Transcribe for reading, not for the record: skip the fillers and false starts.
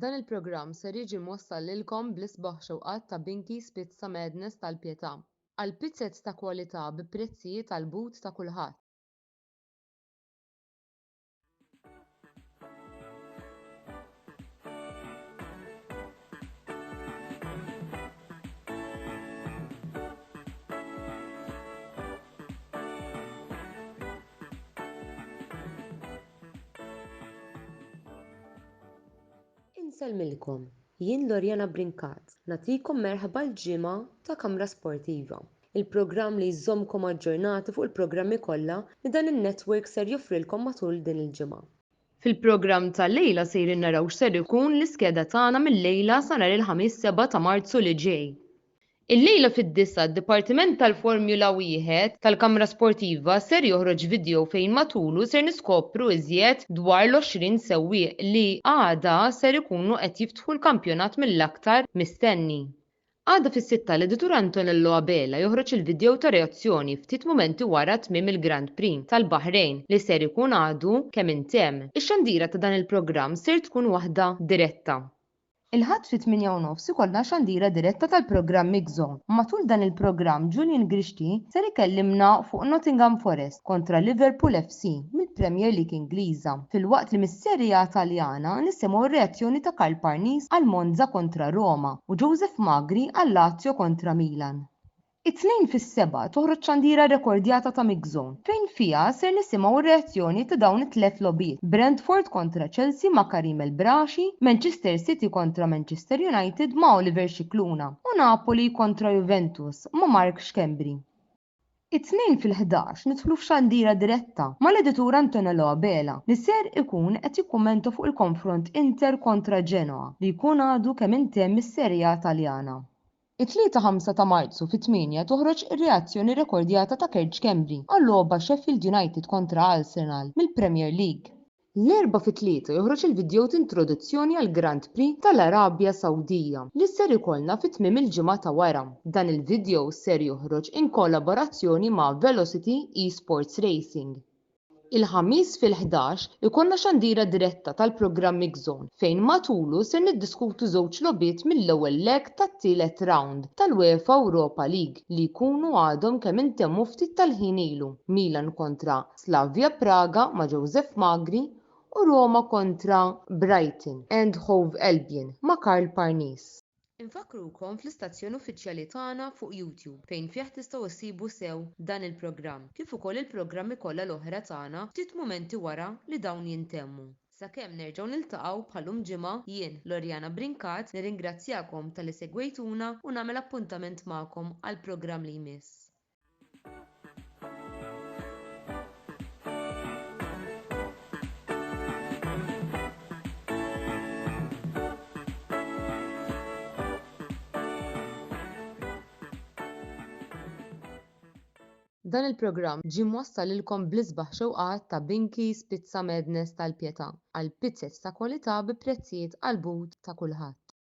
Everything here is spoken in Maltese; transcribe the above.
Dan il-programm ser jiġi mwassal lilkom bl-isbaħ xewqat ta' Binky's Pizza Madness tal-Pietà. Għal pizzez ta' kwalità bi prezzijiet għall-but ta' kulħadd. Insellmilkom, jien Loriana Brincat, nagħtikom merħba l-ġimgħa ta' Kamra Sportiva, il-programm li jżommkom aġġornati fuq il-programmi kollha li dan in-network ser joffrilkom matul din il-ġimgħa. Fil-programm tal-lejla sejrin naraw x'ser ikun l-iskeda tagħna mil-lejla sa nhar il-Ħamis 7 ta' Marzu li ġej. Illejla fid-disgħa d-Dipartiment tal-Formula Wieħed tal-Kamra Sportiva ser joħroġ video fejn matulu ser niskopru iżjed dwar l-20 sewwieq li għada ser ikunu qed jiftħu l-kampjonat mill-aktar mistenni. Għada fis-sitta l-editur Antonello Abela joħroġ il-video ta' reazzjoni ftit mumenti wara tmiem il-Grand Prix tal-Bahrain li ser ikun għadu kemm intemm. Ix-xandira ta' dan il-programm ser tkun waħda diretta. Il-Ħadd fit-tmienja u nofs ikollna xandira diretta tal-programm Mix Zone. Matul dan il-programm Julian Grixti ser ikellimna fuq Nottingham Forest kontra Liverpool FC mill-Premier League Ingliża, filwaqt li mis-Serie A Taljana nisimgħu r-reazzjoni ta' Karl Parnis għal Monza kontra Roma u Joseph Magri għal Lazio kontra Milan. It-Tnejn fis-sebgħa toħroġ xandira rrekordjata ta' Mix Zone fejn fiha ser nisimgħu r-reazzjoni ta' dawn it-tlett logħbiet, Brentford kontra Chelsea ma' Karim El Brashi, Manchester City kontra Manchester United ma' Oliver Scicluna u Napoli kontra Juventus ma' Mark Schembri. It-Tnejn fil-ħdax nidħlu f'xandira diretta mal-editur Antonello Abela li ser ikun qed jikkummenta fuq il-konfront Inter kontra Genoa li jkun għadu kemm intemm mis-Serie A Taljana. It-Tlieta 5 ta' Marzu fit-tmienja toħroġ ir-reazzjoni rrekordjata ta' Kurt Schembri għal-logħba Sheffield United kontra Arsenal mill-Premier League. L-Erbgħa fit-tlieta joħroġ il-vidjow t'introduzzjoni għall-Grand Prix tal-Arabja Sawdija li ser ikollna fi tmiem il-ġimgħa ta' wara. Dan il-vidjow ser joħroġ in kollaborazzjoni ma' Velocity Esports Racing. Il-Ħamis fil-ħdax ikollna xandira diretta tal-programm Mix Zone fejn matulu ser niddiskutu żewġ logħbiet mill-ewwel leg tat-tielet rawnd tal-UEFA Europa League li jkunu għadhom kemm intemmu ftit tal-ħin ilu, Milan kontra Slavia Praga ma' Joseph Magri u Roma kontra Brighton and Hove Albion ma' Karl Parnis. Infakkrukom fl-istazzjon uffiċjali tagħna fuq YouTube fejn fih tistgħu issibu sew dan il-programm kif ukoll il-programmi kollha l-oħra tagħna ftit mumenti wara li dawn jintemmu. Sakemm nerġgħu niltaqgħu bħal-lum ġimgħa, jien, Loriana Brincat, nirringrazzjakom talli segwejtuna u nagħmel appuntament magħkom għall-programm li jmiss. Dan il-programm ġie mwassal lilkom bl-isbaħ xewqat ta' Binky's Pizza Madness tal-Pietà, għal pizzez ta' kwalità bi prezzijiet għall-but ta' kulħadd.